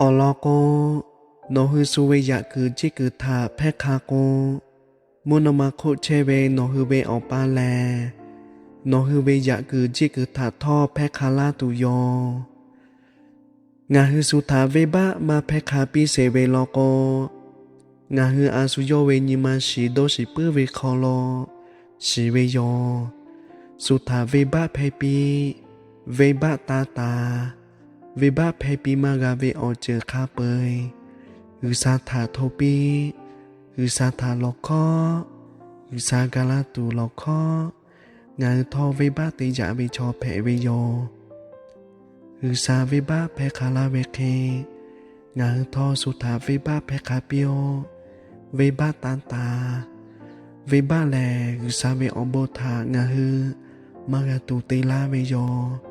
Awˬ lawn k'o, nawˬ hui shu ve yaꞈ kuiˬ jeˇ kuiˬ htaꞈ hpehˇ hk'a k'o, mvuhˇ naw ma hk'oˆ chehˇ ve nawˬ hui ve Awˬ pa lehˬ, nawˬ hui ve yaꞈ kuiˬ jeˇ kuiˬ htaꞈ htawˇ hpehˇ hk'a laˇ tuˬ yoˬ. Ngaˬ hui shu htaꞈ venˇbaˆ maˇ hpehˇ hk'a piˇ sheˍ ve law k'o, ngaˬ hui a shu yawˇ ve nyi ma shiˍ dawˇ shiˍ puiˉ ve hk'aw lo shiˍ ve yoˬ. Shu htaꞈ venˇbaˆ hpehˇ piˇ, venˇbaˆ tanˇ taˍ, venˇbaˆ hpehˇ piˇ maˇ g'a ve awˬ ceuˬ hk'a peu-eˬ G'uiˬsha htaꞈ hto piˇ. G'uiˬsha htaꞈ lawˬ hkawˉ, G'uiˬsha ga laˇ tuˬ lawˬ hkawˉ, ngaˬ hui htawˇ venˇbaˆ te yaꞈ ve chaw hpehꞈ ve yoˬ. G'uiˬsha venˇbaˆ hpehˇ hk'a laˇ ve hk'e, ngaˬ hui htawˇ shu htaꞈ venˇbaˆ hpehˇ hk'a piˇ-oˆ. Venˇbaˆ tanˇ taˍ. Venˇbaˆ lehˬ, G'uiˬsha ve awˬ bon htaꞈ ngaˬ hui maˇ g'a tuˬ te laˇ ve yoˬ.